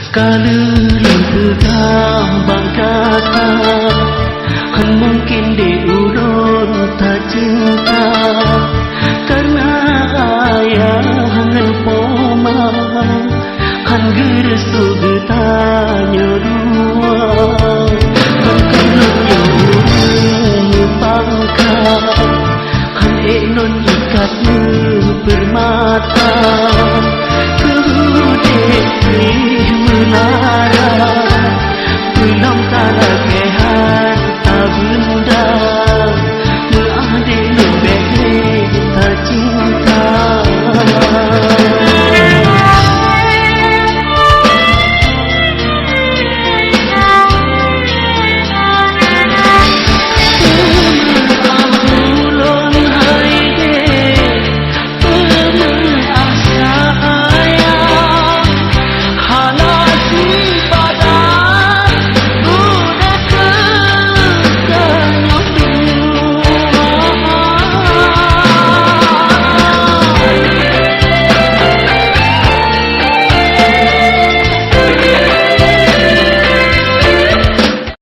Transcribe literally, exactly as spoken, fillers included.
Ka lheueh lôn peugah bak gata, hán mungken deh ulôn tacinta, kareuna ayah ngon poma hán geurestu geutanyoe dua. Hán keuneuk nyoe ureueng meupangkat, hán ék lôn ikat ngon peurmata.